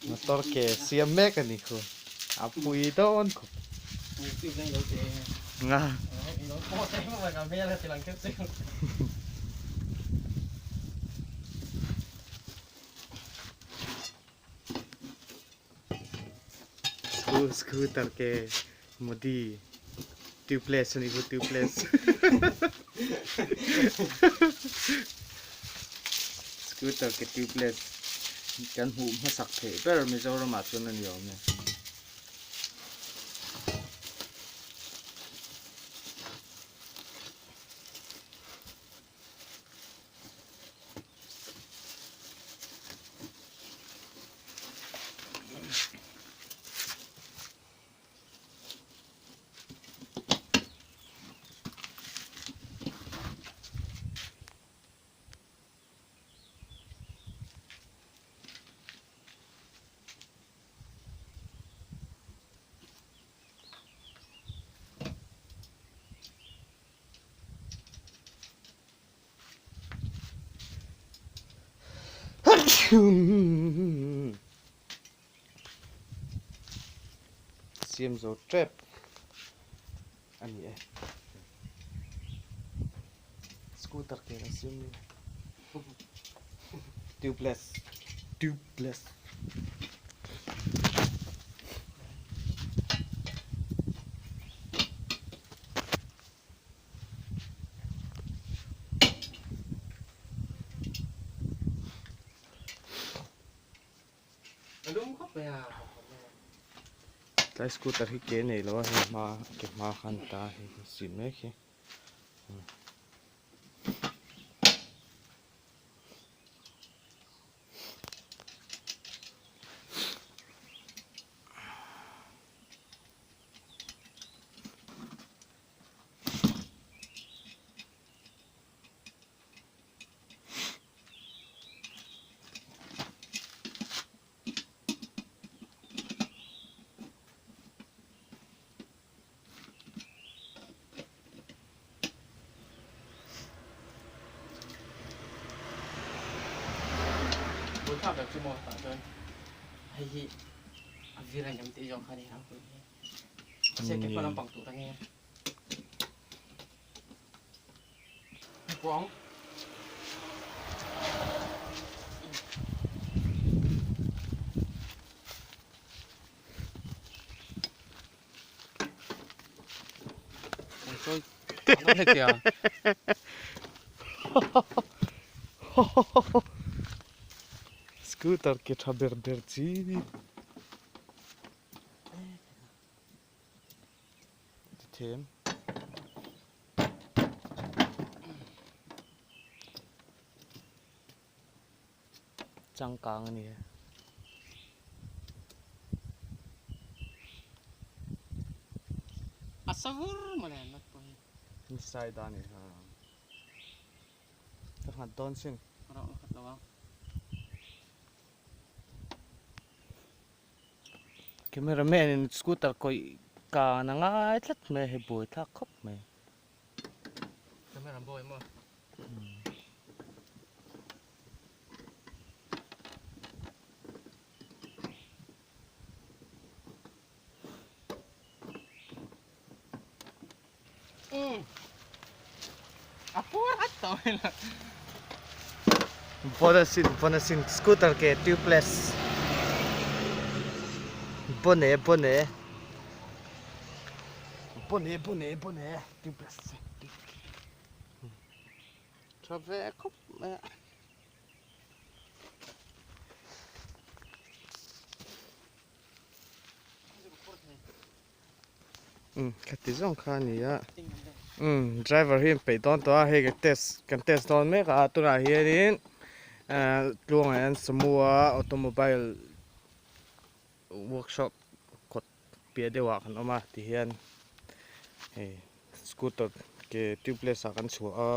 Motor ke siam mek a ni khu. A pui dawn khawp. Nga. Scooter ke Modi tubeless a ni khu tubeless. Scooter ke tubeless kan hmuh hmasak theih ber Mizoram ah chuan a ni awm e. Siam zo tep a ni e. Scooter ke an siam ni. Tubeless. Tubeless. Tlai scooter hi ke nei lo a hei hma ke hma khan ta hei si mek hi. Scooter ke tha ber ber chi. Ti them. Changkang a ni e. A sa vur mawle nat pawh hi. Inside a ni ha. Ka nghat dawn sin. Rawh la khat lo ang. Cameraman in scooter kawih kan a ngai tlat mai hei buai thlak khawp mai. Camera boy maw. A pur hat tawh mai lo. Bonasin bonasin scooter ke tubeless bone bone bone bone bone tubeless tha ve khawp mai a. Umm khati zawng kha a ni a umm driver hi an peih dawn tawh a hei kan test kan test dawn mek a tunah hianin ahh tluangah hian Samua automobile workshop kawt piah deuhah kan awm a tihian hei scooter ke tubeless ah kan chhuah a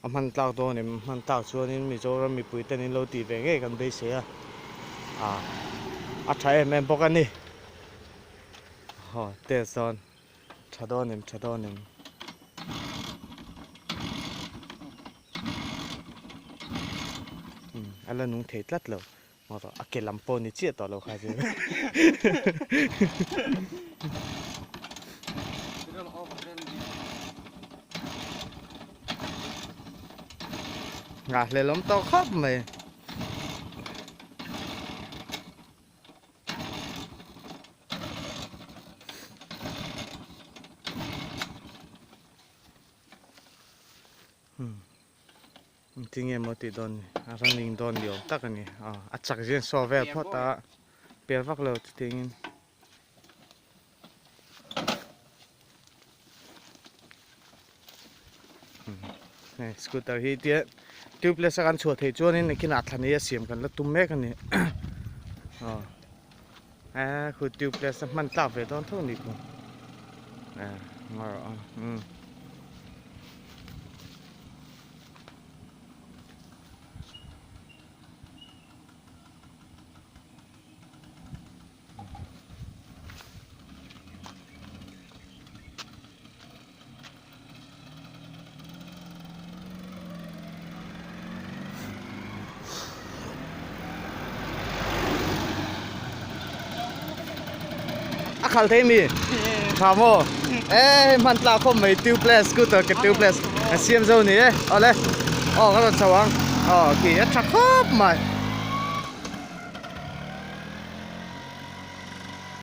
a hman tlak dawn em hman tlak chuanin Mizoram mipui ten in lo tih ve ngei kan beisei a ah a tha em em bawk a ni aw test dawn tha dawn em tha dawn em. A la nung thei tlat lo. Ngaw a ke lam pawh ni chiah tawh lo kha chu. Nghah hlelawm tawh khawp mai. Engtin nge maw tih dawn ni a running dawn ni awm tak a ni a chak zia saw vel phawt a per vak lo chutiangin. Hei scooter hi tia tubeless a kan chhuah theih chuanin nakinah thla nei a siam kan la tum mek a ni aw eh khu tubeless a hman tlak ve dawn tho a ni khu eh ngaw rawh a umm. A khal thei mi tha maw e hman tlak khawp mai tubeless scooter ke tubeless a siam zo ni e awle aw ka rawn chho ang aw khi a tha khawp mai.